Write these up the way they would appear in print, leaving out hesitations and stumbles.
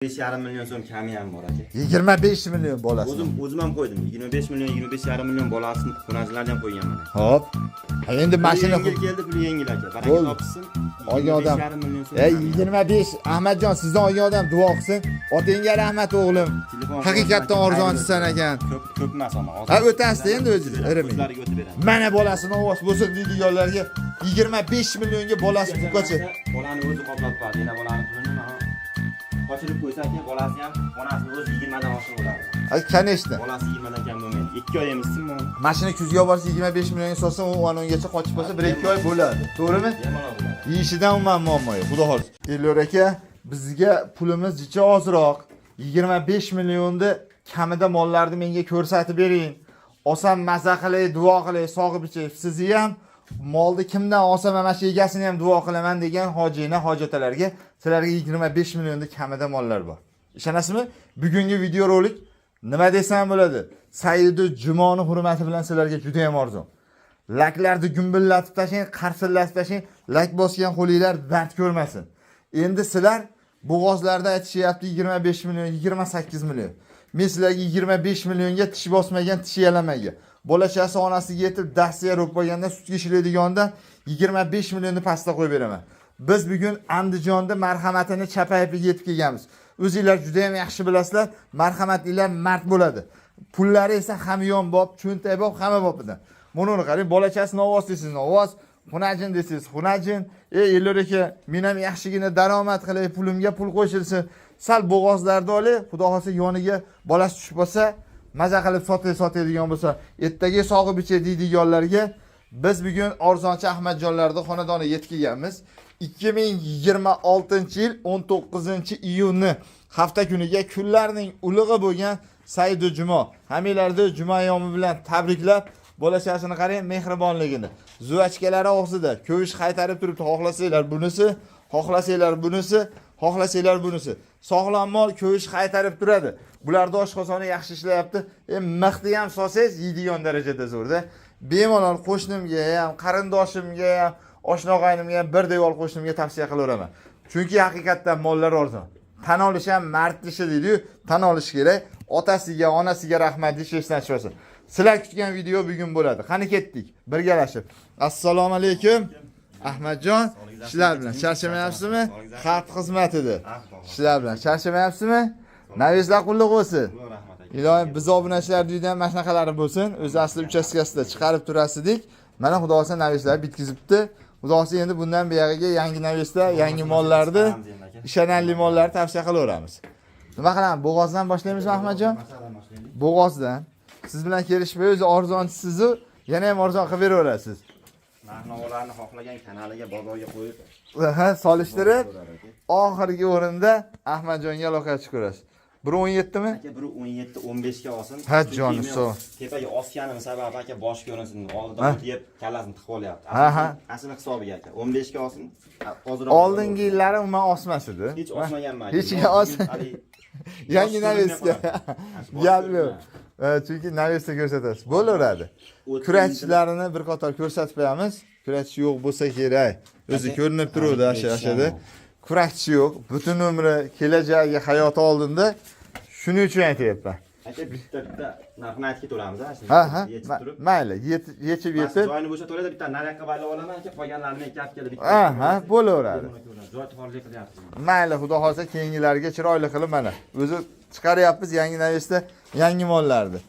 5,5 million so'm kami ham bor, aka. 25 million bolasi. O'zim ham qo'ydim. 25 million, 25,5 million bolasini, xunajlarni ham qo'yganman, aka. Hop. Ha, endi mashina Puli yengil keldi, puli yengil, aka. Baraka Bo'ldi. topishsin. Olgan odam. 25,5 million so'm. Ey, kami. 25. Ahmadjon, sizdan olgan odam duo qilsin. Otangga rahmat, o'g'lim. Telefon Haqiqatdan aka, arzonchisan ekan. Ko'p ko'p emas ammo. Ha, o'tasizda endi o'zingiz, irimang. O'zlariga o'tib beramiz. Mana bolasini ovoz bo'lsin deydiganlarga 25 millionga bolasi buqacha. Bolani o'zi qoplab qo'yadi. Yana bolani pulini mana qochirib qo'ysa, aka, bolasi ham onasini o'zi 20 dan oshiq bo'ladi. Ha, конечно. Bolasi 20 dan kam bo'lmaydi. 2 oy emasmi? Mashina kuzga olib borsa, 25 millionga sotsa, u ungacha qochib qolsa, 1-2 oy bo'ladi. To'g'rimi? Bemalol bo'ladi. Yeyishidan umuman muammo yo'q. Xudo xohlasa. Elyor aka, bizga pulimiz jicha ozroq. 25 millionni kamida mollarni menga ko'rsatib bering. Olsam maza qilay, duo qilay, sog'ib ichay. Sizni ham molni kimdan olsam, mana shu egasini ham duo qilaman degan hojina, hojatalarga, sizlarga 25 millionni kamida mollar bor. Ishonasizmi? Bugungi videorolik nima desam bo'ladi? Sayyidi Jumoni hurmati bilan sizlarga juda ham arzon. Laklarni gumbillatib tashlang, qarsillatib tashlang, lak bosgan qo'linglar dard ko'rmasin. Endi sizlar bo'g'ozlarda aytishyapti 25 million, 28 million. Men sizlarga 25 millionga tish bosmagan, tish yalamagan. Bolachasi onasiga yetib, dastiga ro'p qo'yganda, sutga ishlaydiganda 25 millionni pastda qo'yib beraman. Biz bugun Andijonda marhamatini chapayiga yetib kelganmiz. O'zinglar juda ham yaxshi bilasizlar, marhamatlilar mard bo'ladi. Pullari esa hamyonbop, cho'ntakbop, hamma bopidan. Buni uni qarang, bolachasi novvos desangiz novvos, xunajin desangiz xunajin. Ey Elyor aka, men ham yaxshigina daromad qilay, pulimga pul qo'shilsin. Sal bo'g'ozlarni olay, xudo xohlasa yoniga bolasi tushib qolsa, maza qilib sotay sotadigan bo'lsa, ertaga sog'ib ichay deydiganlarga biz bugun arzonchi Ahmadjonlarning xonadoniga yetib kelganmiz. 2026-yil 19-iyunni hafta kuniga kunlarning ulug'i bo'lgan Saidi Jumo. Hammanglarni juma ayomi bilan tabriklab, bolachasini qarang mehribonligini. Жвачка lari og'zida, ko'vish qaytarib turibdi. Xohlasanglar bunisi, xohlasanglar bunisi, xohlasanglar bunisi. Sog'lom mol ko'vish qaytarib turadi. Bularda oshqozoni yaxshi ishlayapti. Mixni ham solsangiz yeydigan darajada zo'rda. Bemalol qo'shnimga ham, qarindoshimga ham, oshna og'aynimga ham, bir devor qo'shnimga tavsiya qilaveraman. Chunki haqiqatdan mollar arzon. Tan olish ham mard ishi deydi-yu, tan olish kerak. Otasiga, onasiga rahmat deyish esdan chiqmasin. Sizlar kutgan video bugun bo'ladi. Qani ketdik birgalashib. Assalomu alaykum. Ahmadjon, ishlar bilan charchamayapsizmi? Xalq xizmatida. Ishlar bilan charchamayapsizmi? Навес lar qulluq bo'lsin. Rahmat, aka. Iloyim biz obunachilar uyda ham mana shunaqalari bo'lsin. O'zi asli uchastkasida chiqarib turasidik. Mana xudo xohlasa навес lar bitkizibdi. Xudo xohlasa endi bundan buyog'iga yangi навес lar, yangi mollarni, ishonarli mollarni tavsiya qilaveramiz. Nima qilamiz? Bo'g'ozdan boshlaymizmi, Ahmadjon? Bo'g'ozdan. Siz bilan kelishmay, o'zi arzonchisiz, yana ham arzon qilib beraverasiz. Narx-navolarni xohlagan kanaliga, bozorga qo'yib Ha, solishtirib, ko'rar, aka. Oxirgi o'rinda Ahmadjonga aloqa ko'rasiz. 1.17 mi? Aka, biri 17 15 ga olsin. Ha, Chunki joni men sog'. tepaga osganim sababi, aka, bosh ko'rinsin, oldida Ha. o't yeb kallasini tiqib olyapti. Ha, ha. Aslini hisobiga, aka. 15 ga olsin. Ozroq. Oldingi yillari umuman osmas edi. Hech osmaganman, aka. Hech os. Haligi Yangi bosh навес ga. ko'rinmay qoladi. Gap yo'q. Ha, chunki навес da ko'rsatasiz. Bo'laveradi. Kurashchilarini bir qator ko'rsatib qo'yamiz. Kurashchi yo'q bo'lsa kerak. O'zi Aka, ko'rinib turuvdi ha, asha kurashchi ashada. ham. Kurashchi yo'q. Butun umri, kelajagi, hayoti oldinda. Shuning uchun aytyapman. Aka, bitta bitta narxini aytib ketaveramiz, ha. Ha. Yechib turib. Mayli, yechib Yetib. yetib. Joyini bo'shatib oladi, bitta nariyoqqa baylab olaman, aka, qolganlarini ikki olib kelib bitta. Ha, bo'laveradi. Joy torlik qilyapsiz. Mayli, xudo xohlasa keyingilarga chiroyli qilib mana o'zi chiqaryapmiz yangi навес da yangi mollarni.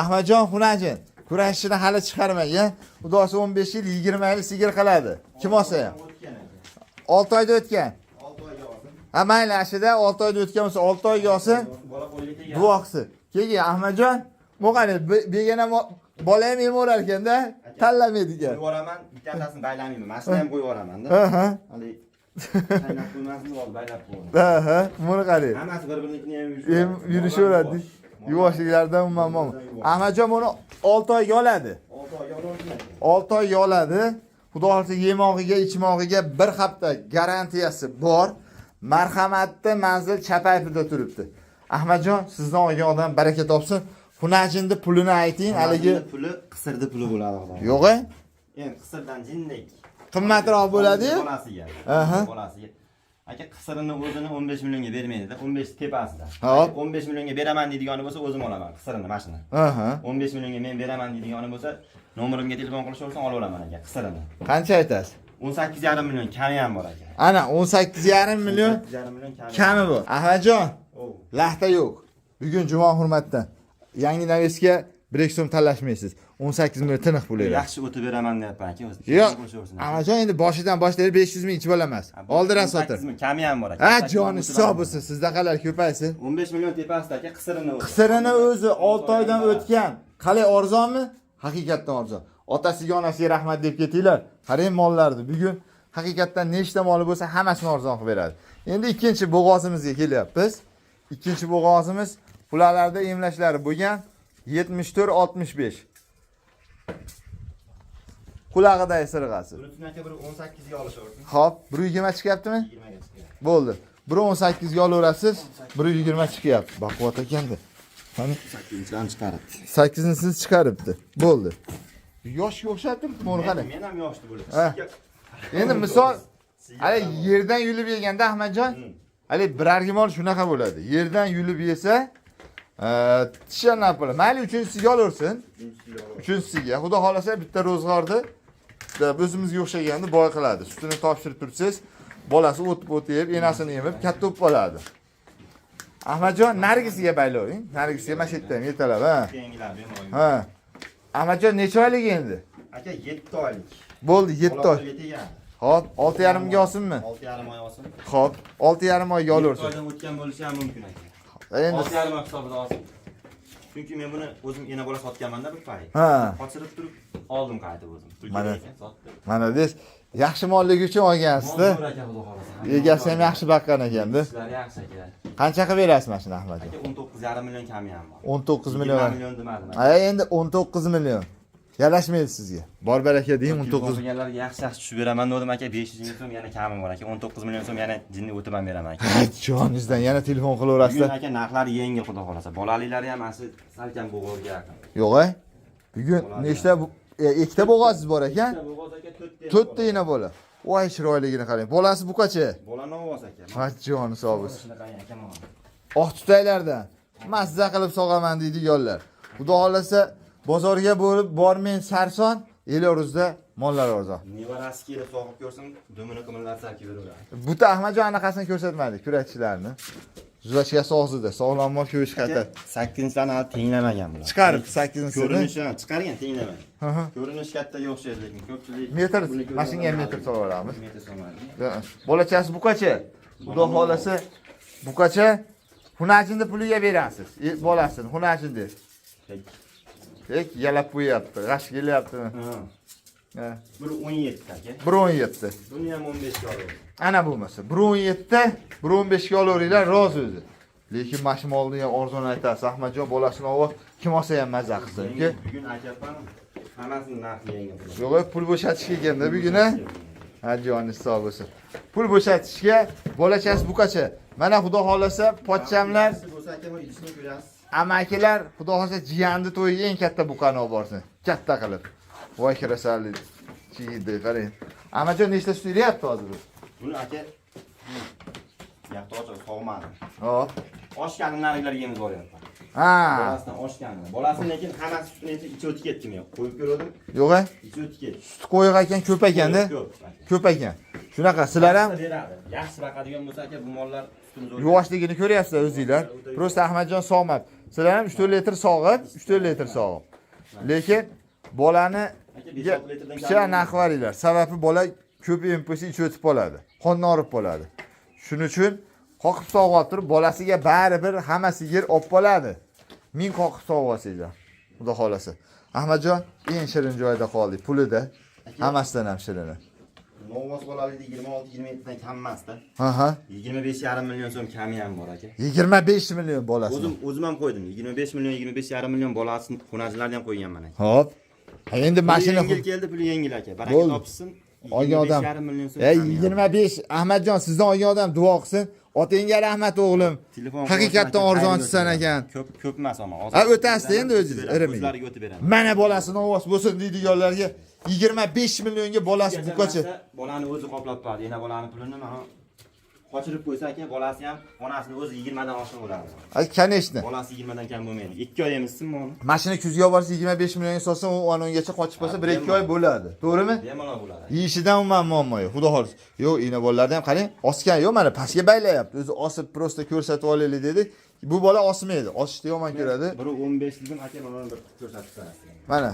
Ahmadjon Xunajin kurashishini hali chiqarmagan. Xudo xohlasa 15 yil, 20 yil sigir qiladi. Kim olsa ham. O'tgan, aka. 6 oyda o'tgan. 6 oyga olsin. Ha, mayli, ashida 6 oyda o'tgan bo'lsa, 6 oyga olsin. Bola qo'lga tegan. Duo qilsin. Keyin Ahmadjon, bu qani begona bola ham emaverar ekanda, tanlamaydi ekan. Qo'yib yuboraman, bittasini baylamayman. Mana shuni ham qo'yib yuboraman-da. Ha ha. Haligi chaynab qo'ymasin, hozir baylab qo'yaman. Ha ha, buni qarang. Hammasi bir-birinikini ham Em yurishaveradi. Yuvoshliklardan umuman muammo. Ahmadjon buni 6 oyga oladi. 6 oyga olsin. 6 oyga oladi. Xudo xohlasa yemog'iga, ichmog'iga bir hafta garantiyasi bor. Marhamatda manzil Chapaypida turibdi. Ahmadjon, sizdan olgan odam baraka topsin. Xunajinni pulini ayting, haligi puli qisirdi puli bo'ladi, xudo. Yo'q, e? Endi qisirdan jindek Qimmatroq bo'ladi-yu. Bolasiga. Aha. Bolasiga. Aka, qisirini o'zini 15 millionga bermaydi-da, 15 tepasida. Hop. 15 millionga beraman deydigani bo'lsa, o'zim olaman qisirini mashina. 15 millionga men beraman deydigani bo'lsa, nomerimga telefon qilishaversin, olaveraman aka qisirini. Qancha aytasiz? 18,5 million kami ham bor aka. Ana 18,5 million 18,5 million kami. Kami bor. Ahmadjon, O. Lahta yo'q. Bugun juma hurmatdan. Yangi навес ga 1-2 so'm tanlashmaysiz. 18 million tiniq pul berasiz. Yaxshi o'tib beraman deyapman aka o'zi. Yo'q. Telefon qilishaversin aka. Ahmadjon, endi boshidan boshlaydi 500 ming ichib olamas. Ha, bu Oldiran 18 sotir. million kami ham bor aka. Ha, 18 joni million sog' bo'lsin. Sizdaqalar ko'paysin. 15 million tepasida aka qisirini o'zi. Qisirini o'zi 6 oydan o'tgan. Qalay, arzonmi? Haqiqatdan arzon. Otasiga, onasiga rahmat deb ketinglar. Qarang mollarni. Bugun haqiqatdan nechta moli bo'lsa hammasini arzon qilib beradi. Endi ikkinchi bo'g'ozimizga kelyapmiz. Ikkinchi bo'g'ozimiz ularlarda emlashlari bo'lgan 74 65. Qulog'idagi sirg'asi. Bunisini aka bir 18 ga olishaversin. Xo'p, 120 chiqyaptimi? 20 ga chiqyapti. Bo'ldi. 1.18 ga olaverasiz, 1.20 chiqyapti. Baquvvat ekanda. Qani? 8-dan chiqaribdi. 8-chisini chiqaribdi. Bo'ldi. Yoshga o'xshab turibdi, mo'ri qani. Men ham yoshdi bo'lib. Ha. Endi misol, hali yerdan yulib yeganda Ahmadjon, hali birargi mol shunaqa bo'ladi. Yerdan yulib yesa, tishanlar bo'ladi. Mayli, uchinchisiga olaversin. Uchinchisiga. Xudo xolasa bitta ro'zg'orni bitta o'zimizga o'xshaganni boy qiladi. Sutini topshirib tursangiz, bolasi o'tib o'tib, enasini emib katta bo'lib qoladi. Ahmadjon, narigisiga bayloving. Narigisiga mana shu yerda ham yetalab, ha. Keyingilar bemalol. Ha. Ahmadjon, necha oylik endi? Aka, 7 oylik. Bo'ldi, 7 oy. Bola tegan. Xo'p, 6,5 ga olsinmi? 6,5 oy olsin. Xo'p, 6,5 oyga 7 olaversin. Oydan o'tgan bo'lishi ham mumkin aka. Endi 6,5 oy hisobida olsin. Chunki men buni o'zim ena bola sotganman-da bir payt. Ha. Qochirib turib oldim qaytib o'zim. Pul Mana. kerak ekan, sotdim. Mana des, yaxshi molligi uchun olgansiz-da. Mol zo'r aka, xudo xolasa. Egasi ham yaxshi baqqan ekanda. Ishlari yaxshi aka. Qancha qilib berasiz mana shuni, Ahmadjon? Aka, 19,5 million kami ham bor. 19 20 million. Million demadim. Ay, endi 19 million. Yarashmaydi sizga. Bor baraka deng, 19. Olganlarga yaxshi yaxshi tushib beraman dedim aka, 500 ming so'm yana kami bor aka. 19 million so'm yana jinni o'tib ham beraman aka. Ha, joningizdan yana telefon qilaverasizlar. Bugun aka narxlari yengil, xudo xolasa. Bolaliklari ham mana shu salkam bo'g'ozga yaqin. Yo'q, ay. Bugun nechta ikkita bo'g'ozingiz bor ekan? Ikkita bo'g'oz aka, to'rtta. To'rtta ena bola. Voy, chiroyligini qarang. Bolasi buqacha. Bola novoz aka. Ha, joni sog' bo'lsin. Shunaqa aka mana. Oq tutaylardan mazza qilib sog'aman deydiganlar. Xudo xolasa bozorga borib bormang sarson, Eloruzda mollar arzon. Nevarasi kelib sog'ib ko'rsin, dumini qimirlatsa kelaveradi. Buta Ahmadjon anaqasini ko'rsatmadik, kurakchilarni. Жвачка si og'zida, sog'lom mol ko'rish xatar. Sakkizinchilarni hali tenglamagan bular. Chiqarib 8-chisini. Ko'rinishi ham chiqargan, tenglamagan. Ko'rinishi kattaga o'xshaydi, lekin ko'pchilik Metr, buni ko'rib mashinga ham metr solaveramiz. Metr solmaydi. Bolachasi buqacha. Xudo xolasa buqacha hunajinni puliga berasiz. Bolasini hunajin deb. Peki. Tek yalab qo'yapti, g'ash kelyapti. Ha. Ha. Bir 17 aka. 1.17. Buni ham 15 ga olaverdim. Ana bo'lmasa 1.17, 1.15 ga olaveringlar, rozi o'zi. Lekin mana shu molni ham arzon aytasiz. Ahmadjon, bolasini olib kim olsa ham maza qilsin. Uka. Bugun aytyapman, hammasini narxi yengil. Yo'q, pul bo'shatishga kelganda bugun a? Ha, joningiz sog' bo'lsin. Pul bo'shatishga bolachasi buqacha. Mana xudo xolasa pochchamlar, Yaxshi bo'lsa aka, bu idishni ko'rasiz. Amakilar xudo xolasa jiyanni to'yiga eng katta buqani olib borsin. Katta qilib. Voy kirasanli chiydi, qarang. Amajon, nechta sut ilyapti hozir bu? Buni aka yoqda ochiq sog'madim. Hop. Oshganini narigilarga yem boryapman. Ha. Bolasidan oshganini. Bolasini lekin hammasi sutini ichi o'tib ketdi men. Qo'yib ko'rdim, Yo'q, a? ichi o'tib ketdi. Sut qo'yiq ekan, ko'p ekanda. Ko'p. Aka. Ko'p ekan. Shunaqa sizlar ham Beradi. Yaxshi baqadigan bo'lsa aka, bu mollar sutimiz o'tadi. yuvoshligini ko'ryapsizlar o'zinglar. Просто Ahmadjon sog'mabdi. Sizlar ham 3-4 litr sog'ib, 3-4 litr sog'ib. Lekin bolani Aka, 5-6 litrdan picha narxi varinglar. Sababi bola ko'p emib qo'ysa ichi o'tib qoladi. Qonni og'rib qoladi. Shuning uchun qoqib sog'ib olib turib bolasiga baribir hamma sigir olib qoladi. Ming qoqib sog'ib olsanglar. Xudo xolasa. Ahmadjon, eng shirin joyda qoldik, pulida. Hammasidan ham shirini. Novvos bolalikda 26-27 dan kam emasda. Ha. 25,5 million so'm kami ham bor aka. 25 million bolasi. O'zim ham qo'ydim. 25 million, 25,5 million bolasini xunachilarni ham qo'yganman aka. Hop. Ha, endi mashina yengil keldi, puli yengil aka. Baraka Bo'ldi. topsin. Olgan odam. 25,5 million so'm. Ey, kami ham. 25 Ahmadjon, sizdan olgan odam duo qilsin. Otangga rahmat, o'g'lim. Telefon Haqiqatdan qilsin aka, arzonchisan xayrli ekan. Ko'p ko'p emas ammo. Ha, o'tasizda endi o'zingiz, irimaga. O'zlariga o'tib beraman. Mana bolasi ovoz bo'lsin deydiganlarga 25 millionga bolasi buqacha. Bolani o'zi qoplab qo'yadi. Ena bolani pulini mana Qochirib qo'ysa aka, bolasi ham onasini o'zi 20 dan oshiq bo'ladi. Ay, конечно. Bolasi 20 dan kam bo'lmaydi. 2 oy emizsin moli. Mashina kuzga olib borsa 25 millionga sotsa, u ungacha qochib qolsa 1-2 oy bo'ladi. To'g'rimi? Bemalol bo'ladi. Yeyishidan umuman muammo yo'q. Xudo xohlasa. Yo'q, ina bolalarni ham qarang, osgan yo'q, mana pastga baylayapti. O'zi osib просто ko'rsatib olaylik dedik. Bu bola osmaydi. Osishni yomon ko'radi. Biri 15 dedim aka, mana buni bir ko'rsatib berasiz. Mana.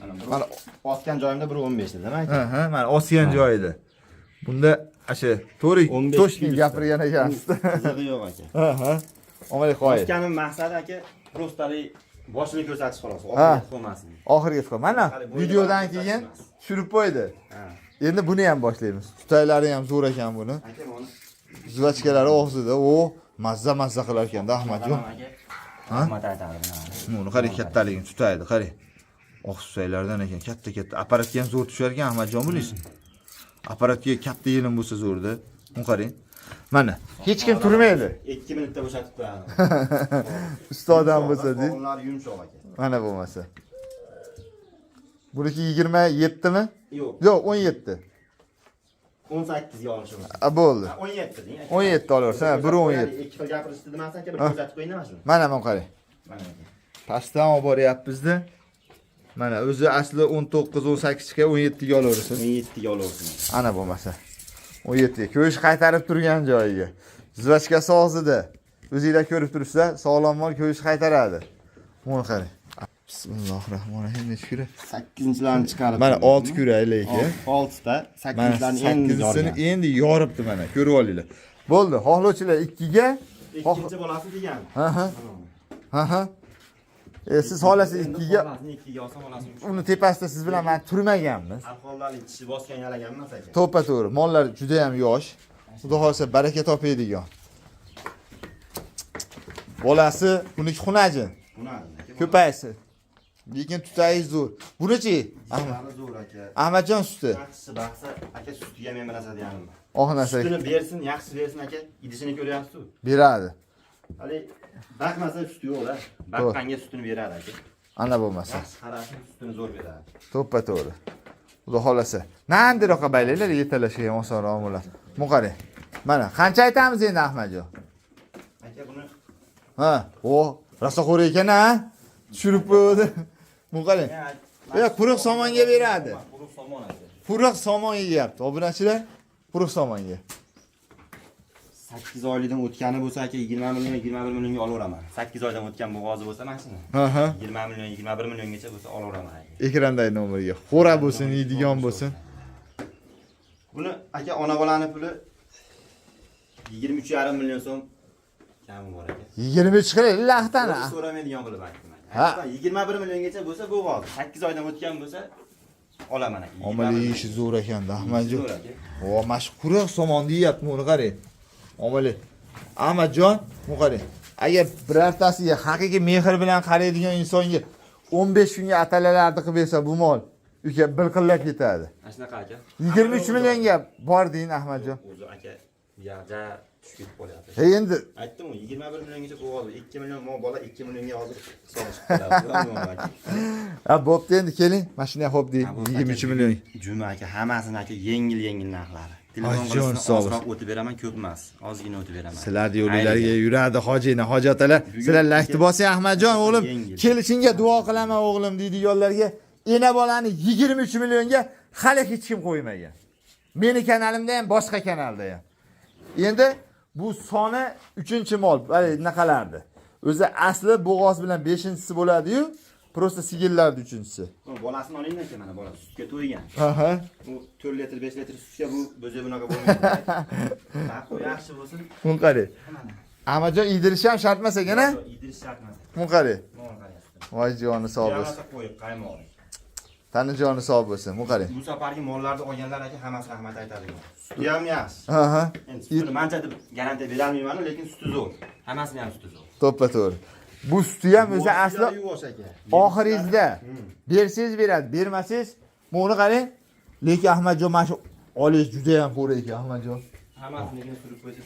Mana biri Mana osgan joyimda biri 15 dedim aka. Ha, mana osgan joyida. Bunda asha to'g'ri 15 to'shni yuzta. gapirgan ekansiz. Qizig'i yo'q aka. Ha. Omadi qo'y. Osganim maqsadi aka, просто boshini ko'rsatish xolos. Ha. Oxirgi qo'ymasin. Oxirgi chiqdi. Mana Hali bo'yni videodan baland keyin emas. tushirib qo'ydi. Ha. Endi buni ham boshlaymiz. Tutaylari ham zo'r ekan buni. Aka, buni Жвачка lari og'zida. O, mazza mazza qilar ekanda Ahmadjon. aka. Rahmat aytadi buni. Buni qarang kattaligini tutaydi, qarang. Oq tutaylardan ekan, katta katta. Apparatga ham zo'r tushar ekan Ahmadjon bunisi. Apparatga katta yelim bo'lsa zo'rda. Buni qarang. Mana, hech kim turmaydi. 2 minutda bo'shatib qo'yadi. Ustodam bo'lsa dey. Qovunlar yumshoq aka. Mana bo'lmasa. Buniki 27 mi? Yo'q, Yo'q, 17. 18 ga olishimiz. A bo'ldi. Ha, 17 deng. aka. 17 olaversan, ha, biri 17. Ikki xil gapirishdi demasdan aka, bir ko'rsatib qo'ying mana shuni. Mana buni qarang. Mana aka. Pastdan olib boryapmiz-da. Mana o'zi asli 19 18 chiqar, 17 ga olaversin. 17 ga olaversin. Ana bo'lmasa. 17 ga. Ko'yish qaytarib turgan joyiga. Жвачка si og'zida. O'zinglar ko'rib turibsizlar, sog'lom mol ko'yish qaytaradi. Buni qarang. Bismillahirrohmanirrohim. Necha kura? 8-chilarni chiqarib. Mana 6 kura lekin. 6 ta, Mana 8-chilarni endi 8-sini yorgan. endi yoribdi mana, ko'rib olinglar. Bo'ldi, xohlovchilar 2 ga. Ikkinchi bolasi degan. Ha ha. Ha ha. Siz xohlasangiz 2 ga, Bolasini 2 ga olsam bolasini 3. uni tepasida siz bilan men turmaganmiz. Alhollarning tishi bosgan yalagan emas aka. To'ppa to'g'ri. Mollar juda ham yosh. Xudo xohlasa baraka topadigan. Bolasi buniki xunajin. Buni aka. Ko'paysin. Lekin tutayi zo'r. Bunichi? Ahmad Ahmad zo'r aka. Ahmadjon suti. Yaxshisi baqsa aka, sutiga men bir narsa deganim bor. Oq narsa Sutini bersin, yaxshi bersin aka. Idishini ko'ryapsiz-ku. beradi. Hali baqmasa suti yo'q-da. Baqqanga sutini beradi aka. Ana bo'lmasa. Yaxshi qarasin, sutini zo'r beradi. To'ppa to'g'ri. Xudo xohlasa. Nandiroqqa baylanglar, yetalashga ham osonroq bo'ladi. Bu qarang. Mana qancha aytamiz endi Ahmadjon? Aka, buni Ha, o, rasaxo'r ekan ha. Tushirib qo'ydi. Bu qarang. Quruq somonga beradi. Quruq somon aka. Quruq somon yeyapti. Obunachilar, quruq somonga. 8 oylikdan o'tgani bo'lsa aka, 20 million, 21 millionga olaveraman. 8 oydan o'tgan bo'g'ozi bo'lsa mana shuni. Ha ha. 20 million, 21 milliongacha bo'lsa olaveraman aka. Ekrandagi nomerga. Xo'ra bo'lsin, yeydigan bo'lsin. Buni aka, ona bolani puli 23,5 million so'm kami bor aka. 23 qiling, laxtani. O'zi so'ramaydigan qilib aytdim aka. Ha. 21 milliongacha bo'lsa bo'g'ozi. 8 oydan o'tgan bo'lsa olaman aka. Omali yeyishi zo'r ekanda, Ahmadjon. Zo'r aka. O, mana shu quruq somonni yeyapti, buni qarang. Omali. Ahmadjon, buni qarang. Agar birortasiga haqiqiy mehr bilan qaraydigan insonga 15 kunga atalalarni qilib bersa bu mol, uka bilqillab ketadi. Mana shunaqa aka. 23 millionga bor deyin Ahmadjon. O'zi aka, ya ja tushib ketib qolyapti. He endi Aytdim-ku, 21 milliongacha bo'g'ozi, 2 million mol bola 2 millionga hozir hisob chiqib qoladi. Ha, bo'pti endi keling. Mana shuni ham xo'p deying. 23 million. Juma aka, hammasini aka yengil yengil narxlari. Telefon Ay, jon qilishni sog' ozroq o'tib beraman, ko'p emas. Ozgina o'tib beraman. Sizlarni yo'linglarga yuradi hojina, hoji otalar. Bugun Sizlar laykni bosing Ahmadjon o'g'lim. Yengil. Kelishingga duo qilaman o'g'lim deydiganlarga ena bolani 23 millionga hali hech kim qo'ymagan. Meni kanalimda ham, boshqa kanalda ham. Endi bu soni 3-mol, hali naqalardi. O'zi asli bo'g'oz bilan 5-inchisi bo'ladi-yu, просто sigirlardi 3-inchisi. Bu bolasini oling aka, mana bola sutga to'ygan. Aha. Bu 4 litr, 5 litr sutga bu bo'za bunaqa bo'lmaydi. Baqu yaxshi bo'lsin. Buni qarang. Mana. Ahmadjon iydirish ham shart emas ekan, a? Iydirish shart emas. Buni qarang. Mol qarayapti. Voy joni sog' bo'lsin. Bo'lsin. Qo'yib qaymoq. Tani joni sog' bo'lsin. Buni qarang. Bu safargi mollarni olganlar aka hammasi rahmat aytadi. Suti ham yaxshi. Aha. Endi sutini mancha deb garantiya berolmayman, lekin suti zo'r. Hammasini ham suti zo'r. To'ppa to'g'ri. Bu suti ham o'zi asli yuvosh aka. oxiringizda bersangiz beradi, bermasangiz buni qarang. Lekin Ahmadjon mana shu olish juda ham xo'r ekan Ahmadjon. Hammasini surib qo'ysa.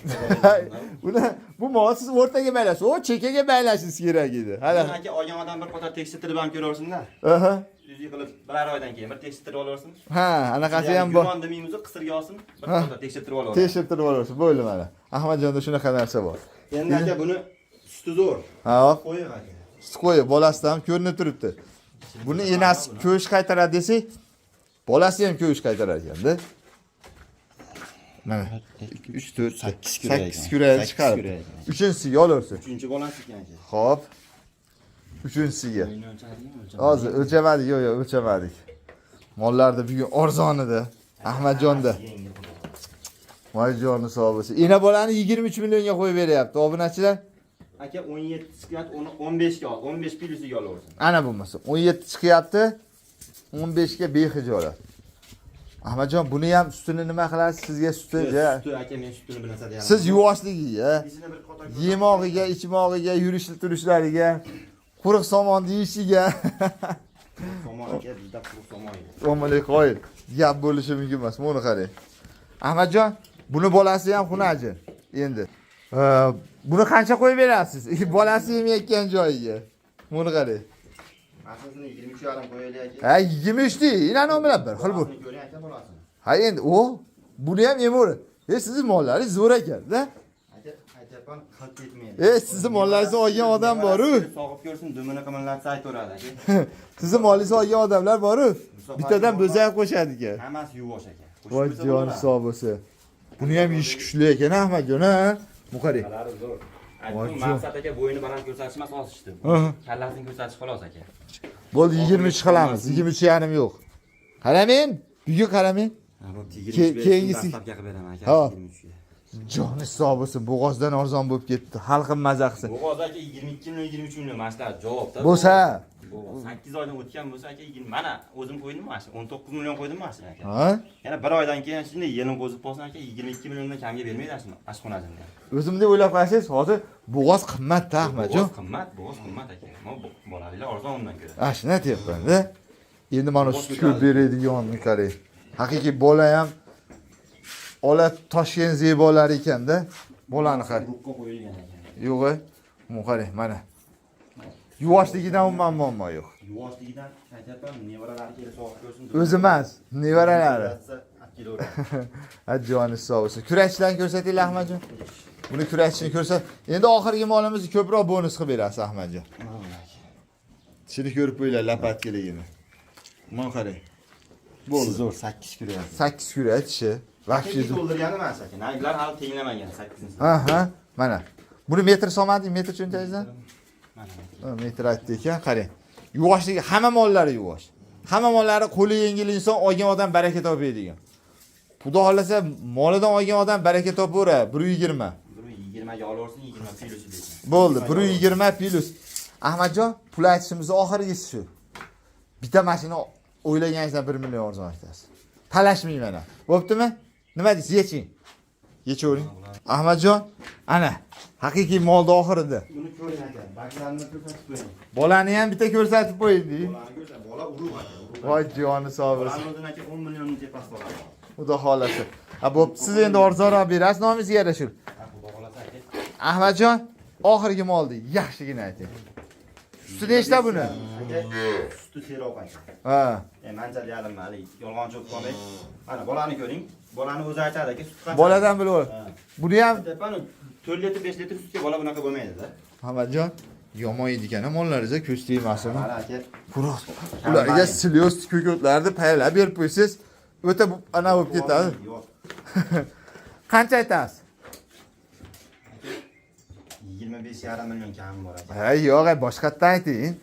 Uni bu mol siz o'rtaga baylasiz, o chekkaga baylashingiz kerak edi. Hali. Aka, olgan odam bir qator tekshirtirib ham ko'raversinlar. Aha. Yuzi qilib birar oydan keyin bir tekshirtirib olaversin. Ha, anaqasi ham bor. Yomon demaymiz, qisirga olsin, bir to'xta tekshirtirib olaversin. Tekshirtirib olaversin. Bo'ldi mana. Ahmadjonda shunaqa narsa bor. Endi aka buni suti zo'r. Ha, Qo'yiq aka. Sut qo'yi bolasidan ham ko'rinib turibdi. Buni enasi ko'sh qaytaradi desak, bolasi ham ko'sh qaytarar ekanda. Mana 2 3 4 Sakkiz kurak 8 ekan. kurayni Sakkiz chiqarib. kurak ekan. Uchinchisiga olaversin. Uchinchi bolasi ekan aka. Xo'p. Uchinchisiga. Bo'yni o'lchadingmi? O'lchamadik. Hozir o'lchamadik, yo'q, yo'q, o'lchamadik. Mollarda bugun arzon edi. Ahmadjonda. Yengil xudo. Voy joni sog' bo'lsin. Ena bolani 23 millionga qo'yib beryapti obunachilar. Aka 17 chiqyapti, uni 15 ga ol, 15 plusiga olaversin. Ana bo'lmasa 17 chiqyapti. 15 ga behijolat. Ahmadjon, buni ham sutini nima qilasiz? Sizga suti, ja. Suti aka men sutini bilmasa deyapman. Siz yuvoshligiga, Ichini bir qator yemog'iga, ichmog'iga, yurish turishlariga, quruq somon deyishiga. Somon aka bizda quruq somon yo'q. O'malik qo'yil. Gap bo'lishi mumkin emas. Buni qarang. Ahmadjon, buni bolasi ham xunajin endi. Buni qancha qo'yib berasiz? Bolasi yemayotgan joyiga. Buni qarang. Asosini 23,5 qo'yaylik aka. Ha, 23 dey. Inani bilan bir xil bu. Bolasini ko'ring aka bolasini. Ha endi o buni ham yemaveradi. E sizni mollaringiz zo'r ekan-da. Aka aytyapman, qilib ketmaydi. E, sizni mollaringizni olgan odam bor-u. Sog'ib ko'rsin, dumini qimirlatsa aytaveradi aka. Sizni molingizni olgan odamlar bor-u. Bittadan bo'zak qo'shadi ekan. Hammasi yuvosh aka. Qo'shib Voy qo'ysa joni bo'laveradi. sog' bo'lsin. Buni ham yeyish kuchli ekan Ahmadjon, ha? Bu qarang. Kalari zo'r. Voy Aytdim, jon. maqsad aka bo'yini baland ko'rsatish emas, osishdi. Aha. Kallasini ko'rsatish xolos aka. Bo'ldi 23 qilamiz. 23,5 yo'q. Qaramen, bugun qaramen. Ha, bo'pti, Keyingisi- stavka qilib beraman aka. Ha. 23 ga. Joni sog' bo'lsin, bo'g'ozdan arzon bo'lib ketdi. Xalqim maza qilsin. Bo'g'oz aka 22 million, 23 million mana shular javobda. Bo'lsa, Bo'g'oz 8 oydan o'tgan bo'lsa aka 20 mana o'zim qo'ydim mana shu 19 million qo'ydim mana shuni aka. ha? Yana bir oydan keyin shunday yelin qo'zib qolsin aka 22 milliondan kamga bermaydi shuni ashxonajini. O'zimda o'ylab qarasangiz, hozir bo'g'oz qimmat-da, Ahmadjon. Bo'g'oz qimmat, bo'g'oz qimmat aka. Mana bolaliklar arzon undan ko'ra. Ha, shuni aytyapman-da. Endi mana Bo'g'oz sut ko'p ko'taradi. beradigan qarang. Haqiqiy bola ham ola Toshkent zebolari ekanda. Bolani qarang. Ruhga qo'yilgan ekan. Yo'q, bu qarang, mana. Yuvoshligidan umuman muammo yo'q. Yuvoshligidan aytyapman, nevaralari kelib sog'ib ko'rsin. O'zi emas, nevaralari. Olib kelaveradi. Ha, joni sog' bo'lsin. Kurashchilarni ko'rsatinglar Ahmadjon. Buni kurashchini ko'rsat. Endi oxirgi molimizni ko'proq bonus qilib berasiz Ahmadjon. Tishini ko'rib qo'yinglar lapatkaligini. Mana qarang. Bo'ldi. Zo'r 8 kurak. 8 kurak tishi. Вообще Вообще to'ldirgani emas aka. Narigilar hali tenglamagan 8-inchisi. Ha, ha. Mana. Buni metr solmading, metr cho'ntagingizdan? Mana. Ha, metr aytdi ekan, qarang. Yuvoshligi, hamma mollari yuvosh. Hamma mollari qo'li yengil inson olgan odam baraka topadigan. Xudo xohlasa molidan olgan odam baraka topaveradi. 120. 120 ga olaversin, 20 plusi desin. Bo'ldi, 120 plus. Ahmadjon, pul aytishimizni oxirgisi shu. Bitta mashina o'ylaganingizdan 1 million arzon aytasiz. Talashmayman. Bo'ptimi? Nima deysiz? Yeching. Yechavering. Ahmadjon, ana, haqiqiy molni oxirida. Buni ko'ring aka, baklarni ko'rsatib qo'ying. Bolani ham bitta ko'rsatib qo'ying deng. Bolani ko'rsat, bola urug' aka, urug'. Voy joni sog' bo'lsin. Bolani o'zini aka 10 millionning tepasida oladi. Xudo xohlasa. Ha, bo'pti. Siz endi arzonroq berasiz, nomingizga yarasha. Ha, xudo xohlasa aka. Ahmadjon, oxirgi molni yaxshigina ayting. Suti nechta buni? Aka, suti seroq aka. Ha. Manzal yarim hali yolg'onchi bo'lib qolmay. Mana bolani ko'ring. Bolani o'zi aytadi aka, sut qancha? Boladan bilib ol. Ha. Buni ham Aytyapman, 4 litr, 5 litr sutga bola bunaqa bo'lmaydi-da. Ahmadjon yomon yeydi ekan, mollaringizga ko'z tegmasin. Mana aka, Quruq. Ularga silyoz ko'katlarni payalab berib qo'ysangiz, o'ta ana bo'lib ketadi. Yo'q. Qancha aytasiz? 25,5 million kami bor aka. Ha, yo'q, boshqatdan ayting.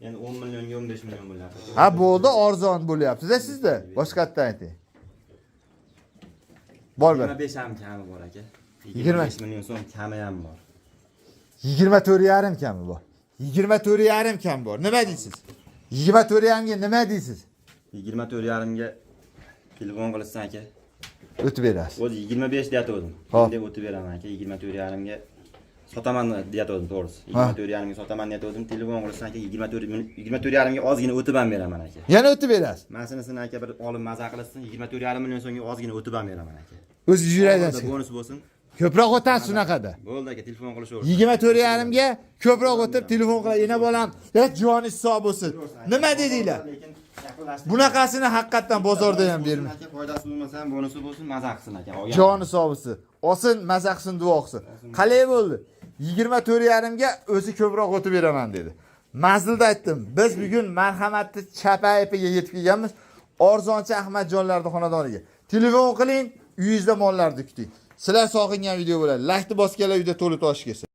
Endi 10 millionga 15 million bo'lyapti. Ha, bo'ldi, arzon bo'lyapti-da sizda. Boshqatdan ayting. Bor bir. 25 ham kami bor aka. 20. 25 million so'm kami ham bor. 24,5 kami bor. 24,5 kam bor. Nima deysiz? 24,5 ga nima deysiz? 24,5 ga telefon qilishsin aka. O'tib berasiz. O'zi 25 deyatgandim. Ha. Endi o'tib beraman aka 24,5 ga sotaman deyatgandim to'g'risi. 24,5 ga sotaman deyatgandim. Telefon qilishsin aka 24,5 ga ozgina o'tib ham beraman aka. Yana o'tib berasiz. Mashinasini aka bir olib maza qilishsin 24,5 million so'mga ozgina o'tib ham beraman aka. O'zi yurakdan Oxirida bonus bo'lsin. Ko'proq o'tasiz shunaqada. Bo'ldi aka telefon qilishaversin. 24,5 ga ko'proq o'tib telefon qiladi. Ena bolam, ya joningiz sog' bo'lsin. Nima dedinglar? Lekin Bunaqasini haqiqatdan bozorda ham bermaydi. Aka, foydasi bo'lmasa ham bonusi bo'lsin, maza qilsin aka. Olgan. Joni sovisi. Olsin, maza qilsin, duo qilsin. Qalay bo'ldi? 24,5 ga o'zi ko'proq o'tib beraman dedi. Manzilda aytdim. Biz bugun marhamatni chapayipiga yetib kelganmiz. Arzonchi Ahmadjonlarning xonadoniga. Telefon qiling, uyingizda mollarni kuting. Sizlar sog'ingan video bo'ladi. Laykni bosganlar uyda to'lib toshib kelsin.